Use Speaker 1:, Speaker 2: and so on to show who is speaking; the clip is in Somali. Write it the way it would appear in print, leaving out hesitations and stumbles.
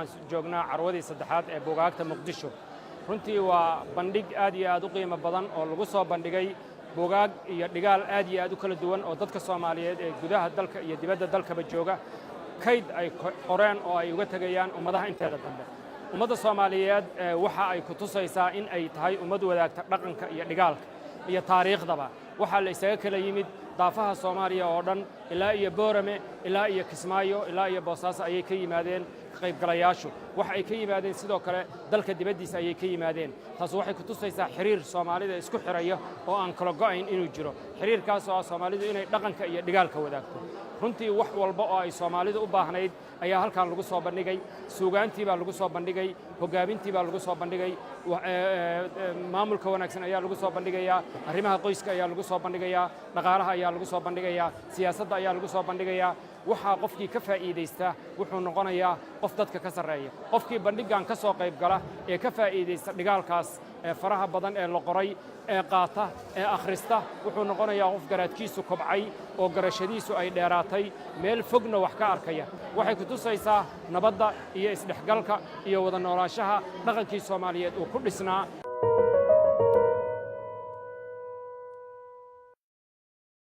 Speaker 1: Waxaan joognaa carwadii saddexaad ee buugaagta Muqdisho. Runtii waa bandhig aad iyo aad u qiimo badan oo lagu soo bandhigay buugaag iyo dhigaal aad iyo aad u kala duwan oo dadka Soomaaliyeed ee gudaha dalka iyo dibadda dalkaba jooga kayd ay qoreen oo ay uga tegayaan ummadaha inteeda dambe. Ummadda Soomaaliyeed waxa ay ku tusaysaa in ay tahay ummad wadaagta dhaqanka iyo dhigaalka iyo taariikhdaba. Waxaa la isaga kala yimid daafaha Soomaaliya oo dhan, ilaa iyo Boorame, ilaa iyo Kismaayo, ilaa iyo Boosaaso ayay ka yimaadeen ka qaybgalayaashu. Waxa ay ka yimaadeen sidoo kale dalka dibaddiisa ayay ka yimaadeen. Taas waxay ku tusaysaa xiriir Soomaalida isku xiraya oo aan kala go'ayn inuu jiro, xiriirkaas oo ah Soomaalidu inay dhaqanka iyo dhigaalka wadaagto. Runtii wax walba oo ay Soomaalidu u baahnayd ayaa halkan lagu soo bandhigay. Suugaantii baa lagu soo bandhigay, hoggaamintii baa lagu soo bandhigay, maamulka wanaagsan ayaa lagu soo bandhigayaa, arrimaha qoyska ayaa lagu soo bandhigayaa, dhaqaalaha ayaa lagu soo bandhigayaa, siyaasadda ayaa lagu soo bandhigayaa. Waxaa qofkii ka faa'iidaysta wuxuu noqonayaa qof dadka ka sarreeya. Qofkii bandhiggan ka soo qayb gala ee ka faa'iidaysta dhigaalkaas ee faraha badan ee la qoray, ee qaata, ee akhrista, wuxuu noqonayaa qof garaadkiisu kobcay oo garashadiisu ay dheeraatay, meel fogna wax ka arkaya. Waxay ku tusaysaa nabadda iyo isdhexgalka iyo wada noolaanshaha dhaqankii Soomaaliyeed uu ku dhisnaa.